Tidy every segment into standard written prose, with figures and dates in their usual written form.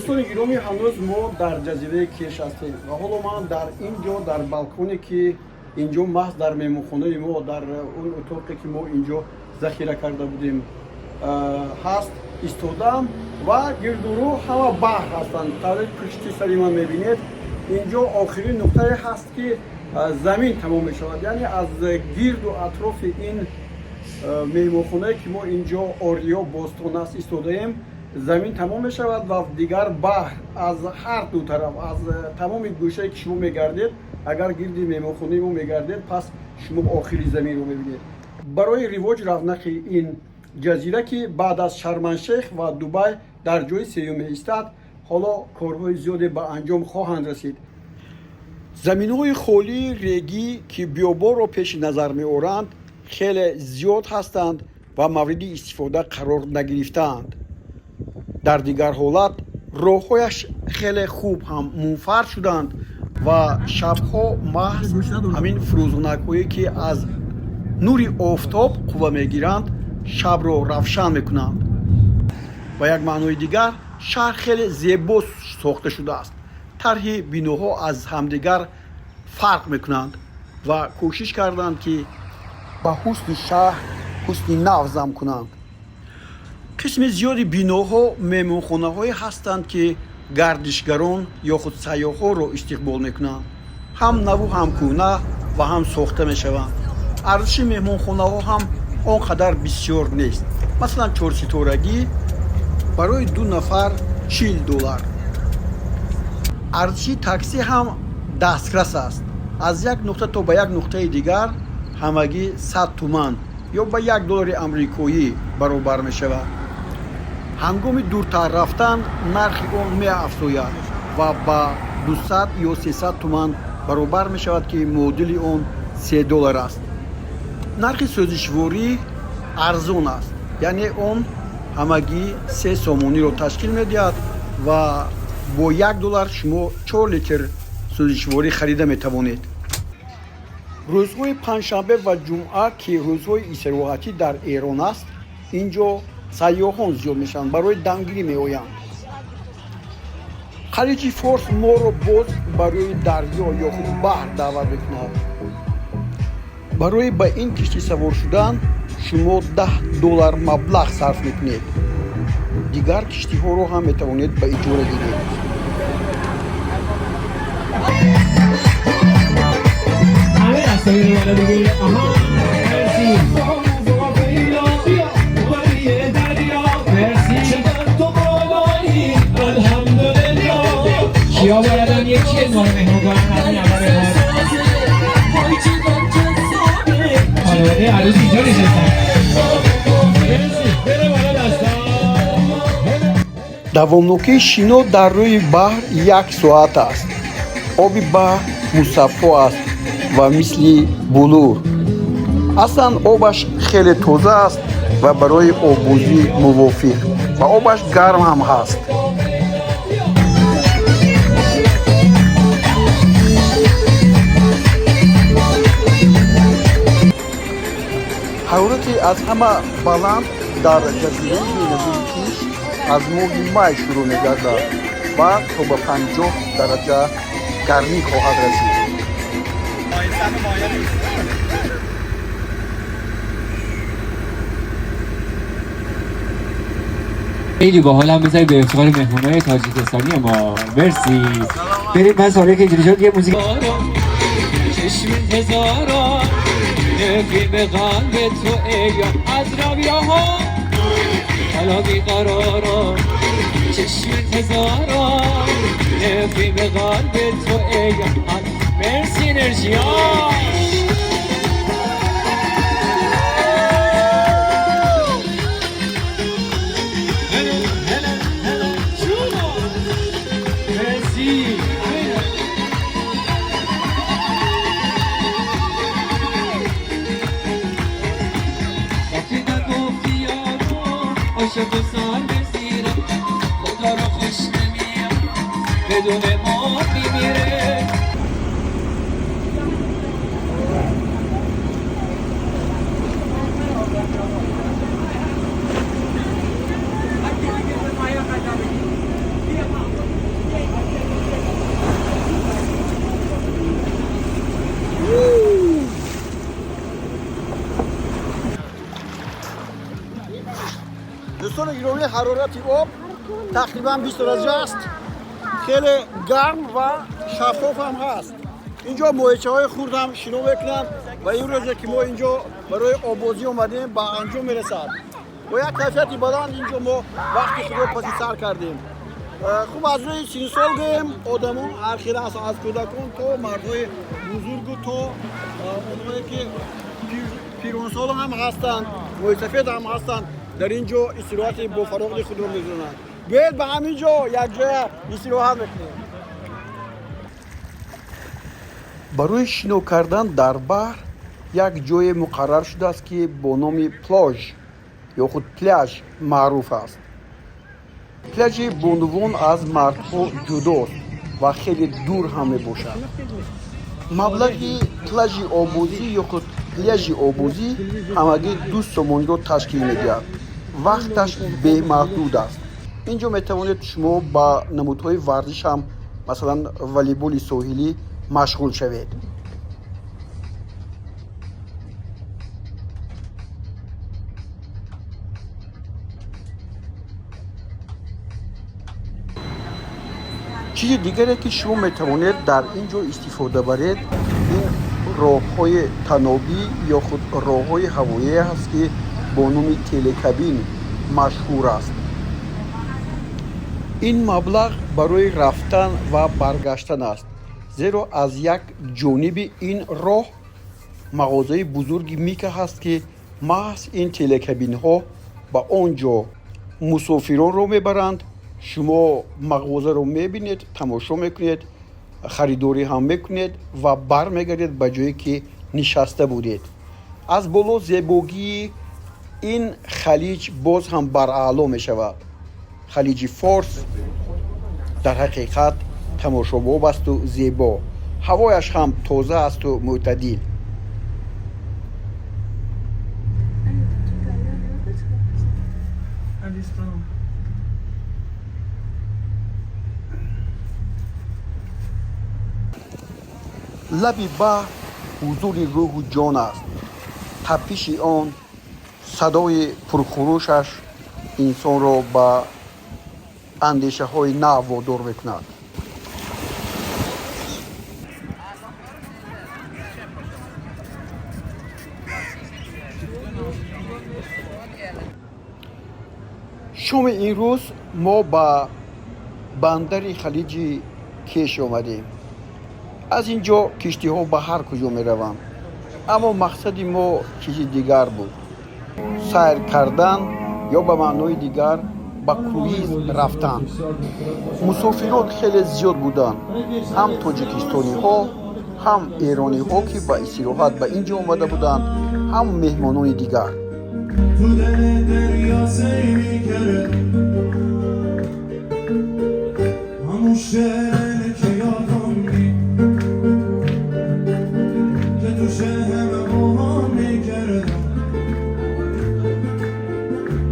Дӯстони гиромӣ, ҳанӯз мо дар ҷазираи Кеш ҳастем ва ҳоло ман дар ин ҷо, дар балконе, ки ин ҷо маҳз дар меҳмонхонаи мо, дар он утоқе, ки мо ин ҷо захира карда будем, ҳаст, истодаам ва гирдурӯ ҳама баҳр ҳастанд. Тавре пушти сари ман мебинед, ин ҷо охирин нуқтае ҳаст, ки замин тамом мешавад, яъне аз гирду атрофи ин меҳмонхонае, ки мо ин ҷо Ориё Бостон аст, истодаем, замин тамом мешавад ва дигар баҳр аз ҳар ду тараф, аз тамоми гӯшае, ки шумо мегардед. Агар гирди меҳмонхонаи мо мегардед, пас шумо охири заминро мебинед. Барои ривоҷ равнақи ин ҷазира, ки баъд аз Шарманшех ва Дубай дар ҷои сеюм меистад, ҳоло корҳои зиёде ба анҷом хоҳанд расид. Заминҳои холии регӣ, ки биёбонро пеши назар меоранд, хеле зиёд ҳастанд ва мавриди истифода қарор нагирифтаанд. Дар дигар ҳолат роҳҳояш хеле хуб ҳам мунфарш шуданд ва шабҳо маҳз ҳамин фурӯзонакҳое, ки аз нури офтоб қувва мегиранд, шабро равшан мекунанд. Ба як маънои дигар, шаҳр хеле зебо сохта шудааст. Тарҳи биноҳо аз ҳамдигар фарқ мекунанд ва кӯшиш карданд, ки ба ҳусни шаҳр ҳусни нав зам кунанд. Қисми зиёди биноҳо меҳмонхонаҳое ҳастанд, ки гардишгарон ё худ сайёҳҳоро истиқбол мекунанд. Ҳам наву ҳам кӯҳна ва ҳам сохта мешаванд. Арзиши меҳмонхонаҳо ҳам он қадар бисёр нест. Масалан, чорситорагӣ барои ду нафар 40 доллар. Арзиши таксӣ ҳам дастрас аст. Аз як нуқта то ба як нуқтаи дигар ҳамагӣ 100 туман ё ба 1 доллари амрикоӣ баробар мешавад. Ҳангоми дуртар рафтан нархи он меафзояд ва ба 200 ё 300 туман баробар мешавад, ки муодили он 3 доллар аст. Нархи сӯзишворӣ арзон аст, яъне он ҳамагӣ 3 сомониро ташкил медиҳад ва бо 1 доллар шумо 4 литр сӯзишворӣ харида метавонед. Рӯзҳои панҷшанбе ва ҷумъа, ки рӯзҳои истироҳатӣ дар Эрон аст, ин ҷо сайёҳон зиёд мешаванд, барои дамгирӣ меоянд. Халиҷи Форс моро боз барои дарё ё худ баҳр даъват мекунад. Барои ба ин киштӣ савор шудан шумо 10 доллар маблағ сарф мекунед. Дигар киштиҳоро ҳам метавонед ба иҷора гиред. همه دستایی رو بالا دیگه. آها، مرسی مرسی. کیا بلدن یکی از ما رو مهمون کنن؟ همین اول بهار خانواده عروس اینجا نشستن. مرسی، بره بالا دستا. Давомнокии шино дар рӯи баҳр як соат аст. Оби баҳр мусаффо аст ва мисли булур. Аслан обаш хеле тоза аст ва барои оббозӣ мувофиқ ва обаш гарм ҳам ҳаст. Ҳарорати аз ҳама баланд дар ҷазираи беназири Киш аз моҳи май шурӯъ мегардад ва то ба 50 дараҷа гармӣ хоҳад расид. خیلی باحالم بذاری به افتخار مهمونای تاجیکستانی ما. مرسی. بریم پس. حالا که اینجوری شد، یه موزیک. چشم انتظارم نفیم قلب تو ای از ها، حالا بیقرارم. چشم انتظارم نفیم قلب تو ای. مرسی انرژی ها. مرسی. وقتی نگفتی یارو عاشق و سر به زیرم، خدا رو خوش نمیاد، بدون ما میمیره. Дӯстони гиромӣ, ҳарорати об тақрибан 20 дараҷа аст. Хеле гарм ва шаффоф ҳам ҳаст. Инҷо моҳичаҳои хурд ҳам шино мекунанд ва ин рӯзе ки мо инҷо барои оббозӣ омадем, ба анҷом мерасад. Бо як кайфияти баланд инҷо мо вақти худро паси сар кардем. Хуб, аз рӯи синну сол гӯем, одамон ҳархела аст, аз кӯдакон то мардҳои бузургу то онҳое ки пиронсол ҳам ҳастанд, мӯйсафед ҳам ҳастанд, дар ин ҷо истироҳати бофароғи худро мегузаронанд. Биёед, ба ҳамин ҷо якҷоя истироҳат мекунем. Барои шино кардан дар баҳр як ҷое муқаррар шудааст, ки бо номи плож ё худ пляж маъруф аст. Пляжи бонувон аз мардҳо ҷудост ва хеле дур ҳам мебошад. Маблағи плажи оббозӣ ё худ пляжи оббозӣ ҳамагӣ 2 сомониро ташкил медиҳад. Вақташ бемаҳдуд аст. Ин ҷо метавонед шумо ба намудҳои варзиш ҳам, масалан волейболи соҳилӣ, машғул шавед. Чизи дигаре, ки шумо метавонед дар ин ҷо истифода баред, ин роҳҳои танобӣ ё худ роҳҳои ҳавоие аст, ки бо номи телекабин машҳур аст. Ин маблағ барои рафтан ва баргаштан аст, зеро аз як ҷониби ин роҳ мағозаи бузурги Мика ҳаст, ки маҳз ин телекабинҳо ба он ҷо мусофиронро мебаранд. Шумо мағозаро мебинед, тамошо мекунед, харидорӣ ҳам мекунед ва бармегардед ба ҷое, ки нишаста будед. Аз боло зебогии ин халиҷ боз ҳам бараъло мешавад. Халиҷи Форс дар ҳақиқат тамошобоб асту зебо, ҳавояш ҳам тоза асту мӯътадил. Алистон. Лаби баҳр ҳузури рӯҳу ҷон аст. Тапиши он, садои пурхурӯшаш инсонро ба андешаҳои нав водор мекунад. Шоми ин рӯз мо ба бандари халиҷи Кеш омадем. Аз ин ҷо киштиҳо ба ҳар куҷо мераванд, аммо мақсади мо чизи дигар буд: сайр кардан ё ба маънои дигар ба круиз рафтан. Мусофирон хеле зиёд буданд, ҳам тоҷикистониҳо, ҳам эрониҳо, ки ба истироҳат ба ин ҷо омада буданд, ҳам меҳмонони дигар. تو دل دریا سیر میکرد همون شعره که یادم نی که تو همه اوهام میکردم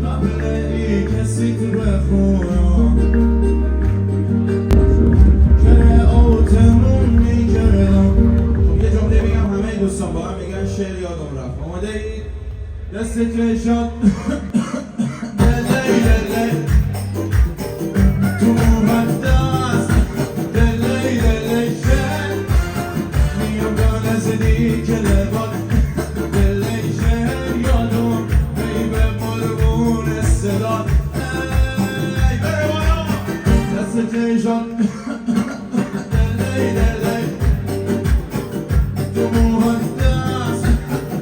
قبل ای کسی تو بخونم که اوتمون میکردم. خب، یه جمله میگم، همه دوستان با هم میگن شعر یادم رفت. آماده اید؟ دست چشات دلی دلی تو مقدس دلی دلی شعر میام تا نزدیک لبات دلی شعر یادم ای به قربون صدات ای بره بالا دست چشات دلی دلی تو مقدس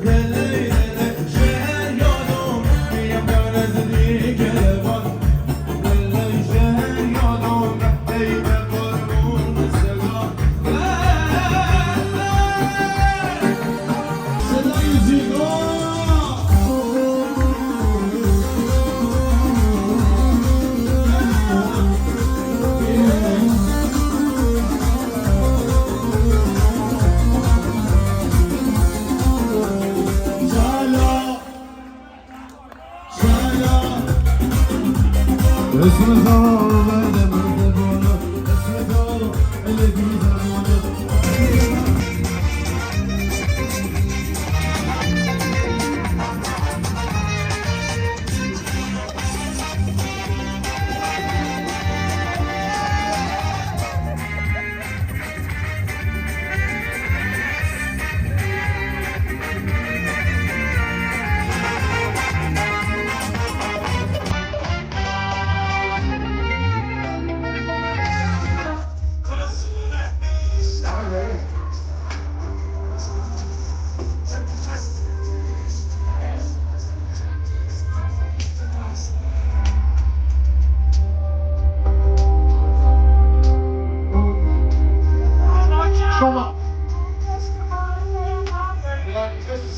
دلی دلی شعر یادم میام تا نزدیک لبات دلی شعر یادم ای به قربون صدات صدای زیبا. چلا چلا اسم تو برده مرده بالا اسم تو ال بی زمانه.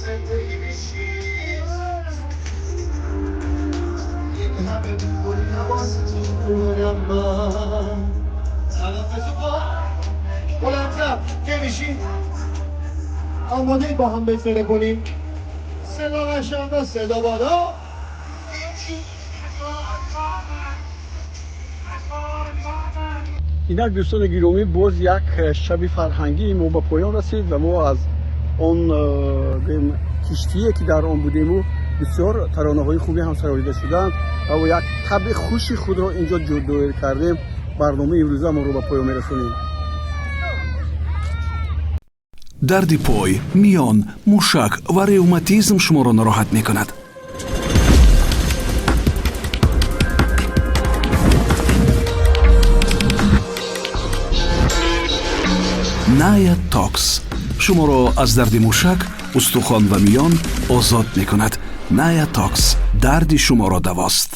زندگی بیشی این همه پول حواستون اومدم من تلفظ با بلندتر نمیشی آماده با هم بسره کنیم صدا قشنگ و صدا بالا. Инак, дӯстони гиромӣ, боз як шаби фарҳангии мо ба поён расид ва мо аз он гӯем, киштие ки дар он будему, бисёр таронаҳои хубе ҳам сароида шуданд ва бо як табъи хуши худро инҷо доир кардем. Барномаи имрӯза моро ба поён мерасонем. Дарди пой, миён, мушак ва ревматизм шуморо нороҳат мекунад? Ная Токс шуморо аз дарди мушак, устухон ва миён озод мекунад. Ная Токс дарди шуморо давост.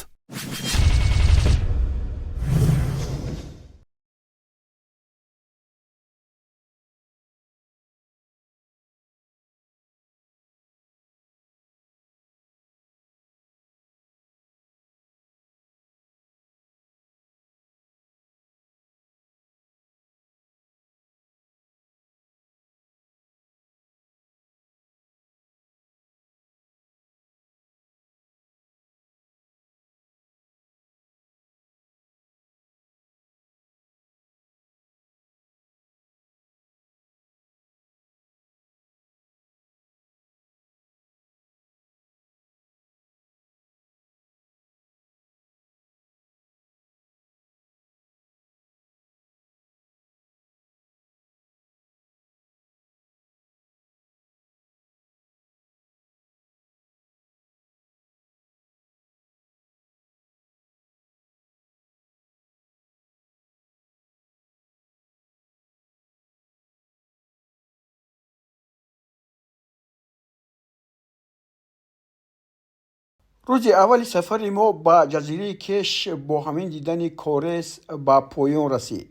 Рӯзи аввали сафари мо ба ҷазираи Кеш бо ҳамин дидани Корес ба поён расид.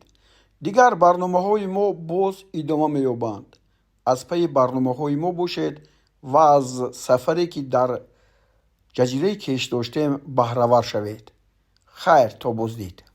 Дигар барномаҳои мо боз идома меёбанд. Аз пайи барномаҳои мо бошед ва аз сафаре, ки дар ҷазираи Кеш доштем, баҳравар шавед. Хайр, то боздид.